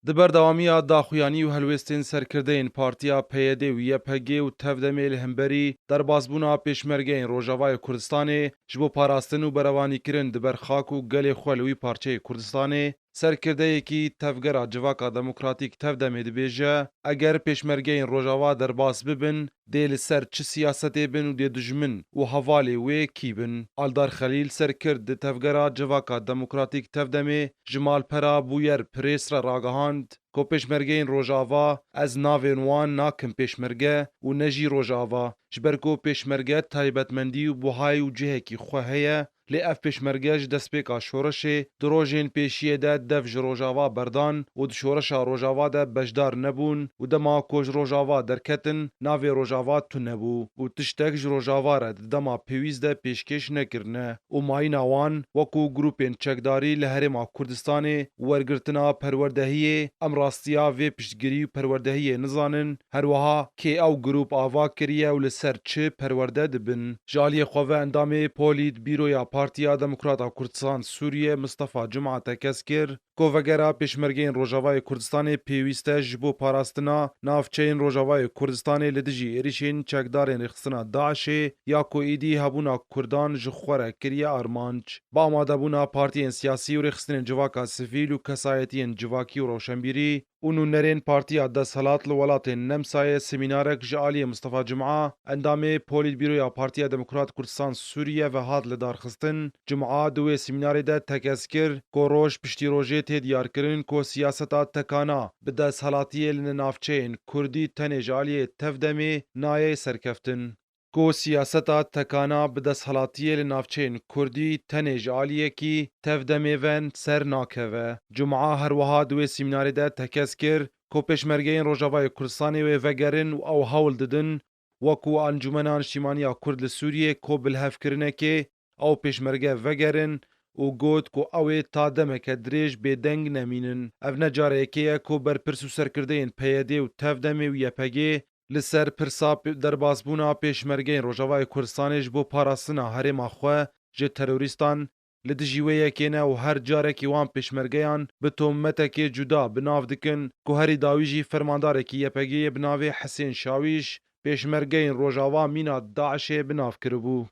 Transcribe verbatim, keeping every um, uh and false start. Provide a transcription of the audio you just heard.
Di berdewamiya daxuyanî û helwêstên serkirdeyên Partiya P Y D û Y P G û Tevdemê li hemberî derbasbûna pêşmergeyên Rojavayê Kurdistanê ji bo parastin û berevanîkirin di ber xak û gelê xwe li wî parçeyê Kurdistanê, serkirdeyekî tevgera Civaka Demokratîk Tevdemê dibêje, eger pêşmergeyên Rojava derbas bibin, dê li ser çi siyasetê bin û dê dijmin û hevalê wê kî bin. Aldar Xelîl, serkird di tevgera Civaka Demokratîk Tevdemê, ji malpera Bûyer Press re ragihand ku pêşmergeyên Rojava, ez navên wan nakim pêşmerge û ne jî Rojava, ji ber ku pêşmerge taybetmendî û buhay û cihekî xwe heye, lê ev pêşmerge ji destpêka şoreşê di rojên pêşiyê de dev ji Rojava berdan û di şoreşa Rojava de beşdar nebûn û dema ku ji Rojava derketin, navê Rojava tune bû û tiştek ji Rojava re di dema pêwîst de pêşkêş nekirine û mayîna wan wekû grûpên çekdarî li Herêma Kurdistanê û wergirtina perwerdehiyê, em rastiya vê piştgirî û perwerdehiyê nizanin, her wiha kê ew grûp ava kiriye û li ser çi perwerde dibin. Ji aliyê xwe ve endamê Polîtbîroya Partiya Demokrata Kurdistan Sûriye Mistefa Cuma tekez kir ku vegera pêşmergeyên Rojavayê Kurdistanê pêwîst e ji bo parastina navçeyên Rojavayê Kurdistanê li dijî êrişên çekdarên rêxistina DAIŞê ya ku êdî hebûna Kurdan ji xwe re kiriye armanc. Bi amadebûna partiyên siyasî û rêxistinên civaka sivîl û kesayetiyên civakî û rewşenbîrî, û nûnerên partiya desthilat li welatên Nemsayê semînarek ji aliyê Mistefa Cuma, endamê Polîtbîroya Partiya Demokrat Kurdistan Sûriye ve hat lidarxistin. Cuma di wê semînarê de tekez kir ku roj piştî rojê tê diyarkirin ku siyaseta tekana bi desthilatiyê li navçeyên Kurdî tenê ji aliyê Tevdemê nayê serkeftin. Ku siyaseta tekana bi desthilatiyê li navçeyên Kurdî tenê ji aliyekî Tevdemê ve ser nakeve. Cuma her wiha di wê semînarê de tekez kir ku pêşmergeyên Rojavayê Kurdistanê wê vegerin û ew hewl didin, wekû Encûmena Niştîmaniya Kurd li Sûriyê, ku bilhevkirinekê ew pêşmerge vegerin û got ku ew ê ta demeke dirêj bêdeng nemînin. Ev ne cara yekê ye ku berpirs û serkirdeyên P Y D û Tevdemê û Y P G li ser pirsa p-, derbasbûna pêşmergeyên Rojavayê Kurdistanê ji bo parastina herêma xwe ji terorîstan li dijî wê yekê ne û her carekî wan pêşmergeyan bi tometekê cuda bi nav dikin ku herî dawî jî fermandarekî Y P G'yê bi navê Hesên Şawîş pêşmergeyên Rojava mîna DAIŞ'ê bi nav kiribû.